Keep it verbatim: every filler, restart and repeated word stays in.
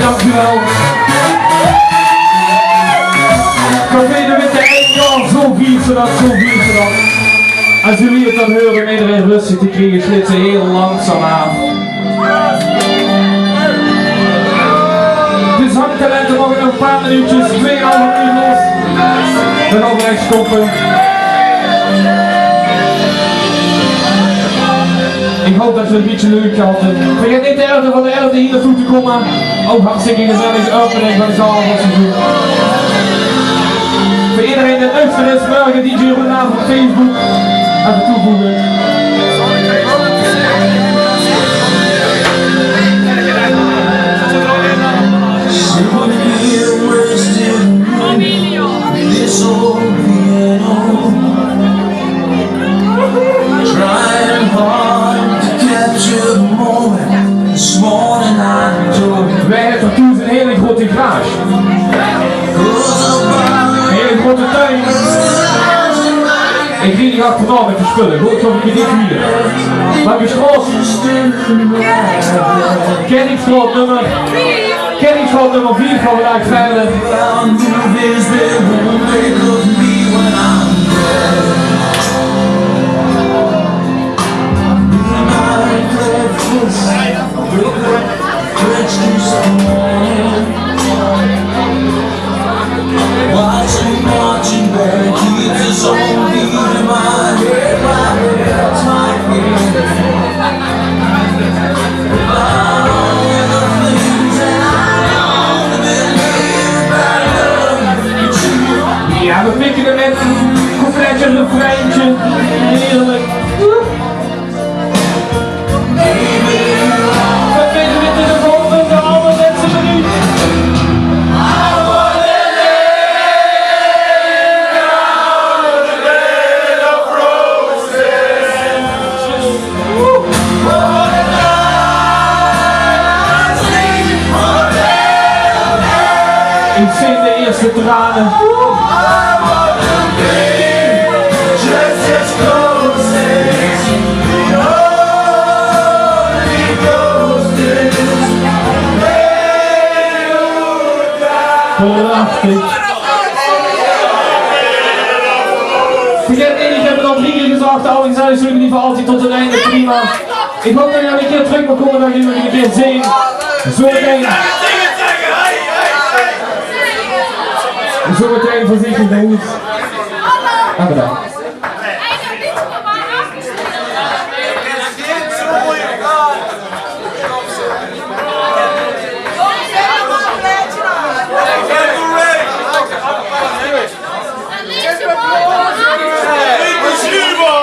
Dank u wel. Café de Witte Eend, jao, zoe viert ze dat, zoe viert ze dat. Es geer 't dan heurt, um ederein rustig te kriege, sjlit ze hiel langzaam aaf. Dus Hangtalent, nog e paar minuutjes, twieënhalf minuut nog. Dan gaon v'r ech stoppe. Ich haop dat geer 't e bietje leuk gehad höb. Vergaet neet de Erde van de Erde hie nao toe te kómme. Ouch hartstikke gezellig, opening van 't carnavalsseizoen. Veur ederein dae nuchter is, morge D J Roenaaf op Facebook. Effe toevoege. Trying hard to capture the moment. This morning I told you. Veer höbbe thoes 'n hiel groete garage. 'n Hiel groete tuin. Ich riej neet achternaof mit de spulle. Good, zo höb ich 't neet hie. Mer de sjtraot. Kerkstraot nummer. Kerkstraot nummer vief gaon v'r dalik wiejer. Jao, v'r pikke 'm mit. Coupletje, refreintje. Heerlijk. V'r pikke 'm mit in de volgende, de allerlètste minuut. Ich zeen de ierste trane. Prachtig. Vergaet neet, ich höb 't al drie kier gezag, de Alling Zuid zölle v'r altied tot 't einde, prima. Ich haop dat ich nog 'ne kier trök maag kómme, dat ich uch nog 'ne kier zeen. Zometein. Zometein veur zich in de hoes. En bedankt.